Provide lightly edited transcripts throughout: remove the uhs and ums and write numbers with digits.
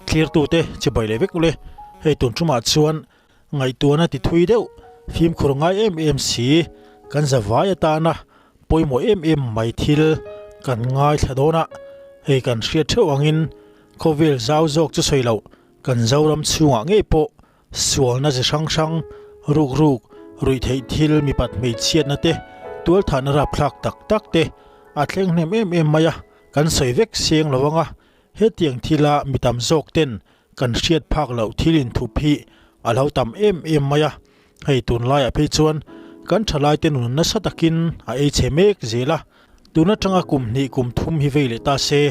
Thlirtute chibai leh vek ule, hei tun tumah chuan ngaihtuahna ti thui deuh, fimkhur ngai em em si, kan zavai atana pawimawh em em mai thil kan ngaithla dawn a, hei kan hriat theuh angin khawvel zau zawk chu sawi loh kan Zoram chhungah ngei pawh Sualna chi hrang hrang, rukruk, ruihtheih thil, mipat hmeichhiatna te, tualthahna rapthlak tak tak te a thleng hnem em em mai a, kan sawi vek seng lo anga hetiang thila mi tam zawk ten kan hriat phak loh thil inthup hi a lo tam em em mai a, hei tunlaiah phei chuan kan thalaite nun nasa takin a ei chhe mek zel a. Tun atanga kum hnih kum thum hi vei leh ta se,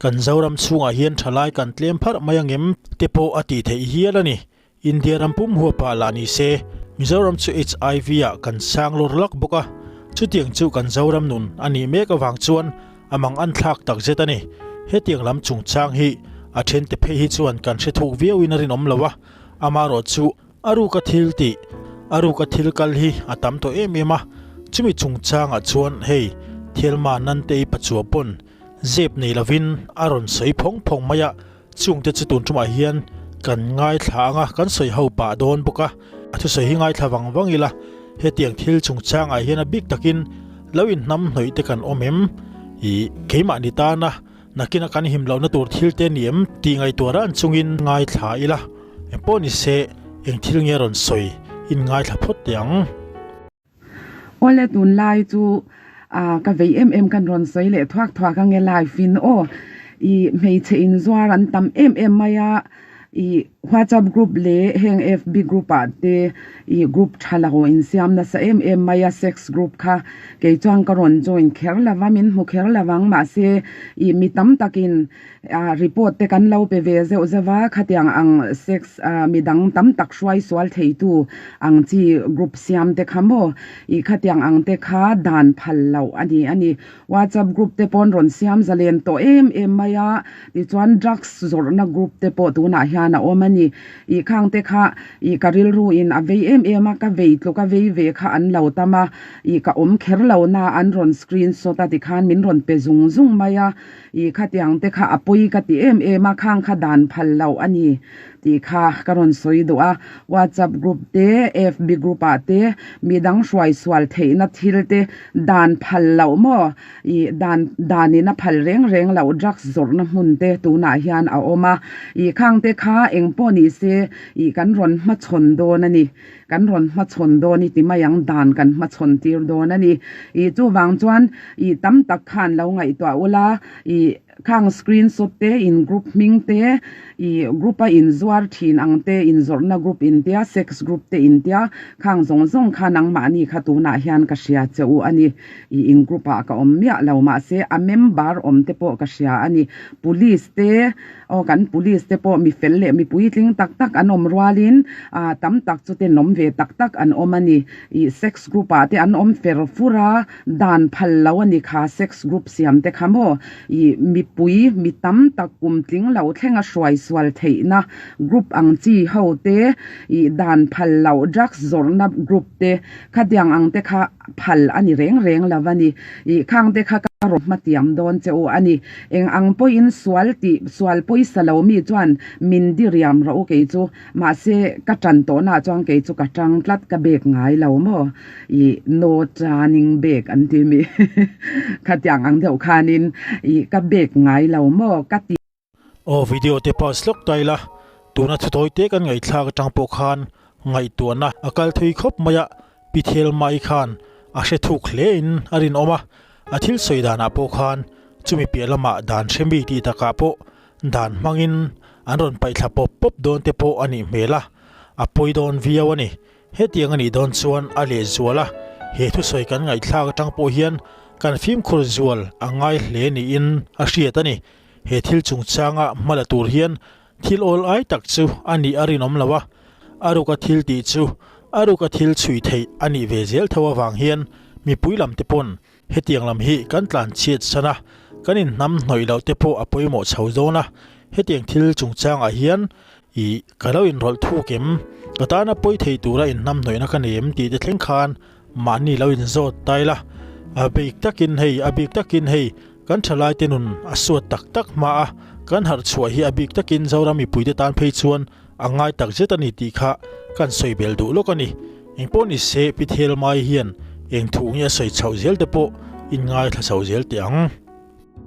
kan Zoram chhungah hian thalai kan tlem pharh mai angem te pawh a tih theih hial a ni. India ram pum huapah lah ni se, Mizoram chu HIV ah kan sang lawr lak bawk a, chutiang chu kan Zoram nun a nih mek avang chuan a mang an thlak tak zet a ni. Hetiang lam chungchang hi a thente phei hi chuan kan hre thuk viauin a rinawm lo a, amaherawhchu A ruka thil tih, a ruka thil kal hi a tam tawh em em a, chumi chungchangah chuan hei Thelma Nantei Pachua pawn zep nei lovin a rawn sawi phawng phawng mai a, chungte chu tun tumah hian kan ngaithla ang a, kan sawi ho pah dawn bawk a, a thusawi hi ngaithla vang vang ila, hetiang thil chungchangah hian a bik takin lo inhnam hnawih te kan awm em? Ih, keimahni tana Nakina kan him lohna tur thil te ni em tih ngaihtuah ran chungin ngaithla ila, eng pawh ni se eng thil nge rawn sawi in ngaithla phawt teh ang. Awle tunlai chu ka vei em em kan rawn sawi leh thuak thuak ange live in aw i hmeichhe inzuar an tam em em mai a. I WhatsApp group leh heng FB group ah te i group tha lo insiam nasa em em mai a sex group kha kei chuan ka rawn join kher lo va min hmu kher lo vang mahse i mi tam takin ah report te kan lo pe ve zeuh zeuh va khatiang ang sex ah midang tam tak hruai sual thei tu ang chi group siam te kha maw i khatiang ang te kha dan phal loh a ni a ni. WhatsApp group te pawn rawn siam zalen tawh em em mai a, tichuan drugs zawrhna group te pawh tunah hian a awm a ni. Ih khang te kha ih ka rilru in a vei em em a, ka vei tluk a vei ve kha an lo tam a, ih ka awm kher lo na an rawn screenshot a tikhan min rawn pe zung zung mai a, ih khatiang te kha a pawi ka ti em em a, khang kha dan phal loh a ni. Tih kha ka rawn sawi duh a, WhatsApp group te, FB group ah te midang hruai sual theihna thil te dan phal loh maw? Ih dan danin a phal reng reng loh drugs zawrhna hmun te tunah hian a awm a, ih khang te kha eng pawh ni se ih kan rawn hmachhawn dawn a ni, kan rawn hmachhawn dawn i ti mai ang dan kan hmachhawn tir dawn a ni. Ih chuvang chuan ih tam tak khan lo ngaihtuah ula ih. Khang screenshot te, in group hming te, ih group a inzuar thin ang te, inzawrhna group intia, sex group te intia, khang zawng zawng kha nangmahni kha tunah hian ka hria che u a ni. Ih in group ah ka awm miah lo mahse a member awm te pawh ka hria a ni. Police te, aw kan police te pawh mi fel leh mi puitling tak tak an awm rualin ah tam tak chu tenawm ve tak tak an awm a ni. Ih sex group ah te an awm fer fur a. Dan phal lo a ni kha sex group siam te kha maw? I mipui mi tam tak kum tling lo thlenga hruai sual theihna group ang chi ho te, i dan phal loh drugs zawrhna group te khatiang ang te kha phal a ni reng reng lo a ni. I khang te kha ka rawn hmatiam dawn che u a ni. Eng ang pawhin sual tih sual pawisa lo mi chuan min diriam rawh u kei chu. Mahse ka tan tawhnaah chuan kei chu ka tang tlat ka bek ngai lo maw? Ih no turning back an ti mi khatiang ang deuh khanin ih ka bek ngai lo maw ka ti. Aw video te pause lawk ta ila, tuna thutawi te kan ngaihthlak atang pawh khan ngaihtuahna a kal thui khawp mai a, Pi Thelmai khan a hre thuk hle in a rinawm a, a thil sawi danah pawh khan chumi piah lamah dan hre mi tih takah pawh dan hmangin an rawn paihthla pawp pawp dawn te pawh a nih hmel a, a pawi dawn viau a ni. Hetiang a nih dawn chuan a lehzual a, he thusawi kan ngaihthlak atang pawh hian kan fimkhur zual a ngai hle niin a hriat a ni. He thil chungchanga hma la tur hian thil awl ai tak chu a nih a rinawm lo a, a ruka thil tih chu a ruka thil chhui theih a nih ve zel tho avang hian mipui lam te pawn hetiang lam hi kan tlan chhiat san a, kan inhnam hnawih loh te pawh a pawimawh chho dawn a, hetiang thil chungchangah hian Ih, ka lo inrawlh thuk em? Ka tana pawi thei tura inhnamhnawihna ka nei em tih te thleng khan mahni lo inzawt ta ila. A bik takin hei, a bik takin hei, kan thalaite nun a suat tak tak hma a, Kan harh chhuah hi a bik takin Zoram mipuite tan phei chuan a ngai tak zet a ni tih kha kan sawi bel duh lawk a ni. Engpawh ni se Pi Thelmai hian eng thu nge a sawi chhoh zel te pawh in ngaithla chho zel teh ang.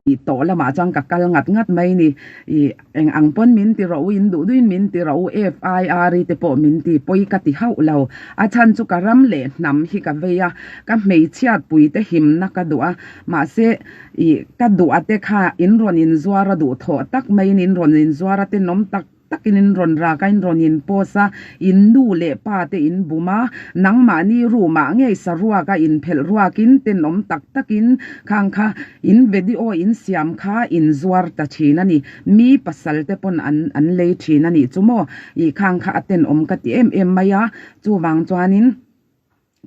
I tawh lamah chuan ka kal ngat ngat mai ni. I eng ang pawn min ti rawh u, in duh duhin min ti rawh u, FIR i te pawh min ti pawi ka ti hauh lo. A chhan chu ka ram leh hnam hi ka vei a, ka hmeichhiat pui te himna ka duh a, mahse i ka duh a te kha in rawn inzuar a duh thawh tak maiin in rawn inzuar a tenawm tak takin in rawn rak a, in rawn in post a, in nu leh pa te in bum a, nangmahni room ah ngei saruak a in phelh ruakin tenawm tak takin khang kha in video in siam kha in zuar ta thin a ni, mi pasal te pawn an an lei thin a nih chu maw, ih khang kha a tenawm ka ti em em mai a, chuvang chuanin.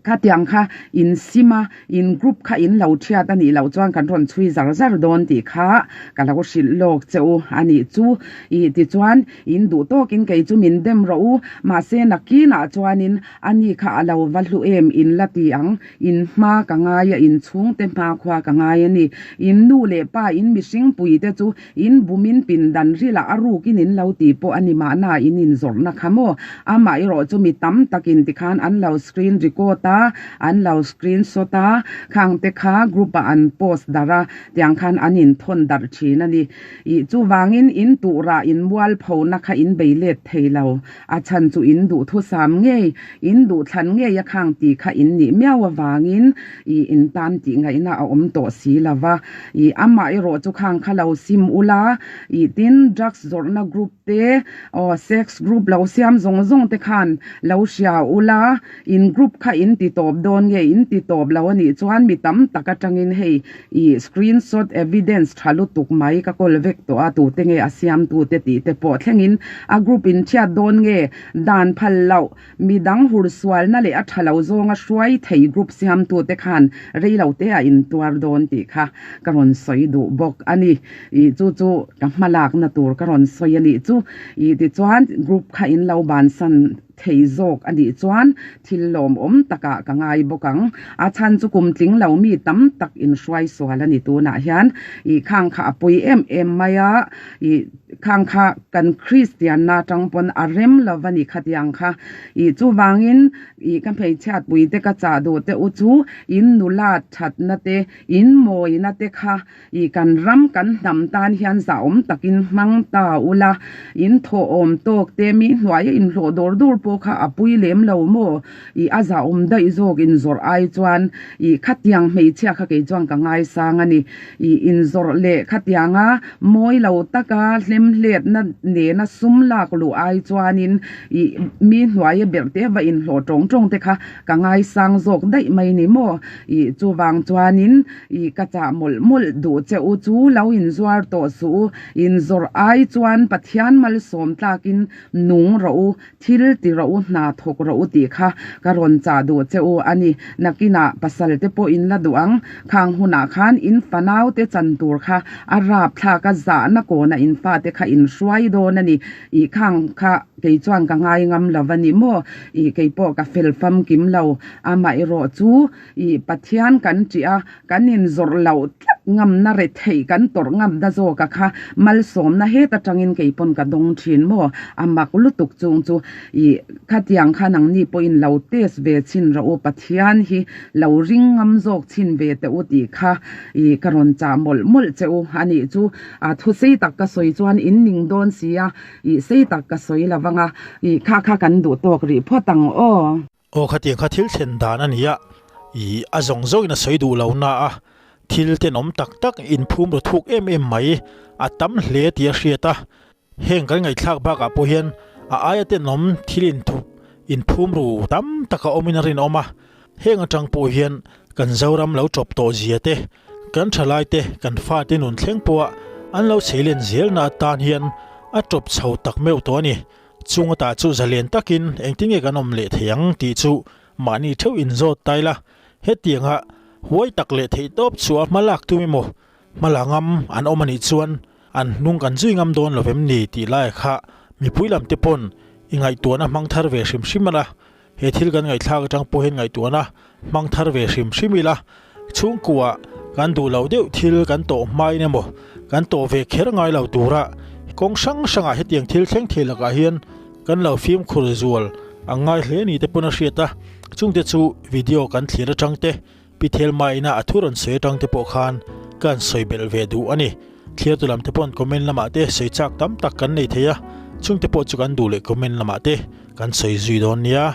Khatiang kha in sim a, in group kha in lo thiat a nih loh chuan kan rawn chhui zar zar dawn tih kha ka lo hrilh lawk che u a nih chu. Ih tichuan in duh tawkin kei chu min dem rawh u, mahse nakinah chuanin a ni kha a lo va hlu em in la ti ang, in hma ka ngai a, in chhungte hma khua ka ngai a ni. In nu leh pa in mihring pui te chu In bumin pindan rilah a rukin in lo ti pawh a ni mahna in inzawrhna kha maw? Amah erawh chu mi tam takin tikhan an lo screen record a, an lo screen shot a, khang te kha group ah an post darh a, tiang khan an inthawn darh thin a ni. Ih chuvangin in tuhrah in mualphona kha in bei let thei lo. A chhan chu in duhthusam ngei, in duhthlan ngei a khang tih kha in nih miau avangin ih in tan tih ngaihna a awm tawh si lo va. Ih amah erawh chu khang kha lo sim ula, ih tin drugs zawrhna group te aw sex group lo siam zawng zawng te khan lo hria ula, in group kha in ti tawp dawn nge in ti tawp lo a nih chuan mi tam tak atangin hei ih screenshot evidence tha lutuk mai ka kawl vek tawh a tute nge a siamtute tih te pawh thlengin a group in chhiat dawn nge dan phal loh midang hur sualna leh a tha lo zawnga hruai thei group siamtute khan rei lo te a intuar dawn tih kha ka rawn sawi duh bawk a ni ih chu chu ka hma lakna tur ka rawn sawi a nih chu ih tichuan group kha in lo bansan thei zawk a nih chuan thil lawmawm takah ka ngai bawk ang. A chhan chu kum tling lo mi tam tak inhruai sual a ni tunah hian ih khang kha a pui em em mai a, ih khang kha kan Kristianna atang pawn a rem lo va ni khatiang kha. Ih chuvangin ih ka hmeichhiatpui te ka chah duh te u chu in nula thatna te in mawina te kha I kan ram kan hnam tan hian zahawm takin hmang ta ula, in thawhawm tawk te mi hnuaia inhlawh dawr dawr pawh kha a pui lem lo maw? I a zahawm daih zawk inzawrh ai chuan i khatiang hmeichhia kha kei chuan ka ngaisang a ni. I inzawrh leh khatianga mawi lo taka hlemhletna nena sum lak luh ai chuanin i mi hnuaia berh te va inhlawh tawng tawng te kha ka ngaisang zawk daih mai ni maw? I chuvang chuanin I ka chah mawlh mawlh duh che u chu lo inzuar tawh suh u, inzawrh ai chuan Pathian malsawm tlakin nung rawh u, thil ti rawh u, hna thawk rawh u tih kha ka rawn chah duh che u a ni. Nakinah pasal te pawh in la duh ang, khang hunah khan in fanau te chan tur kha a rap thlak a zahna kawnah in fate kha in hruai dawn a ni. I khang kha kei chuan ka ngai ngam lo a ni maw? I kei pawh ka fel famkim lo, amaherawh chu I Pathian kan ṭih a, kan inzawrh loh tlat ngamna retheih kan tawrh ngamna zawka kha malsawmna het aṭangin kei pawn ka dawng ṭhin maw? A mak lutuk chung chu i khatiang kha nangni pawhin lo test ve chhin rawh u, Pathian hi lo ring ngam zawk chhin ve teh u tih kha i ka rawn chah mawlh mawlh che u a nih chu. A thu sei tak ka sawi chuan in ning dawn si a, i sei tak ka sawi lo vang a, i kha kha kan duh tawk rih phawt ang aw. Aw khatiang kha thil thlen dan a ni a, ih a zawng zawngin a sawi duh lo na a, thil tenawm tak tak inphum ru thuk em em mai a tam hle tih a hriat a, heng kan ngaihthlak bakah pawh hian a aia tenawm thil inthup inphum ru tam tak a awmin a rinawm a, heng atang pawh hian kan Zoram lo tawp tawh zia te, kan thalai te, kan fate nun thleng pawha an lo cheilen zelna atan hian a tawp chho tak meuh tawh a ni. Chung ata chu zalen takin engtin nge kan awm leh thei ang tih chu mahni theuh inzawt ta ila, hetianga huai tak leh theih tawp chu a hma lak tum emaw hma la ngam an awm anih chuan an hnung kan zui ngam dawn lo vem ni tih lai kha mipui lam te pawn i ngaihtuahna hmang thar ve hrim hrim a la, he thil kan ngaihthlak atang pawh hian ngaihtuahna hmang thar ve hrim hrim ila, chhungkua. Kan duh loh deuh thil kan tawh hmain emaw kan tawh ve kher ngai lo tura kawng hrang hrangah hetiang thil thleng thei lakah hian kan lo fimkhur zual a ngai hle ni te pawn a hriat a, chungte chu video kan thlir atang te, Pi Thelma ina a thu rawn sawi atang te pawh khan ka han sawi belh ve duh a ni. Thliartu lam te pawn comment lamah te sawi chak tam tak kan nei thei a, chungte pawh chu kan duh leh comment lamah te kan sawi zui dawn nia.